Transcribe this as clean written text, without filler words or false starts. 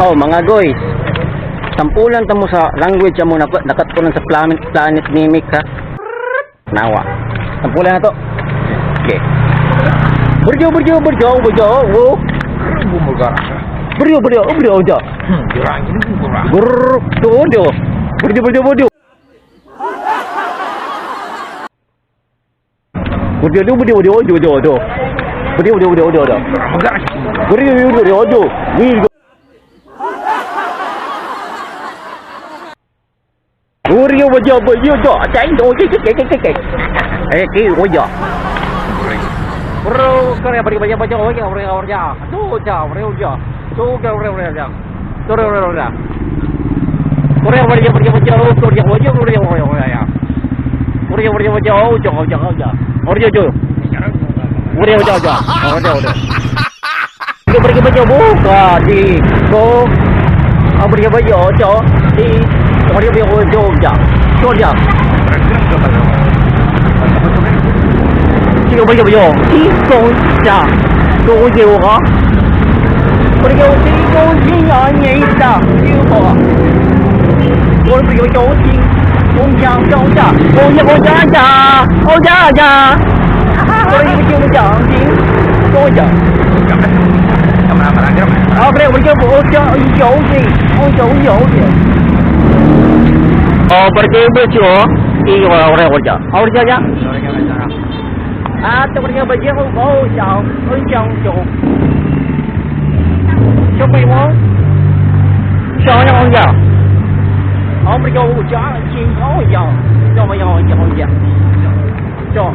Oh, mga guys. Sampulan ta mo sa language amo na nakatpunan sa planet planet mimic ha. Nawa. Sampulan na to. Okay. Burjo burjo burjo burjo wo. Bumugara. Burjo burjo burjo burjo. Jurang ini bumugara. Brr, burjo. Burjo burjo burjo. Burjo burjo burjo burjo burjo. Burjo burjo burjo burjo. Bumugara. Burjo burjo burjo burjo. Burjo burjo burjo burjo. Chạy đồ chứ chứ chứ chứ chứ. Ê, cái burjo. Bro, kaya bari bari bari oye ore ore ya. Tu ja ore ore. Tu ke ore ore ya. Tu ore ore ya. Ore ore ore ore ore ore ore ore ore ya. Ore ore ore ore ore ore. Ore ore. Ore ore ore. Ore ore. Ke bari bari buka di ko. Bari bari ore di ore ore ore ore. Tu ja. 这个不有有提供价，多有啊！我有提供金啊，你的有啊！我不有有金，公家公家，公家公家家，公家家，我有有奖金，公家。啊，不对，我有我有有金，我有有金。哦，不是，不是，一个我来我讲，我讲讲。啊，tôi bây giờ không có chào, ơi chào chào. Cho mày muốn. Chào nhau không giờ. Ông bây giờ chào, xin có chào, cho mày chào chào chào. Chào.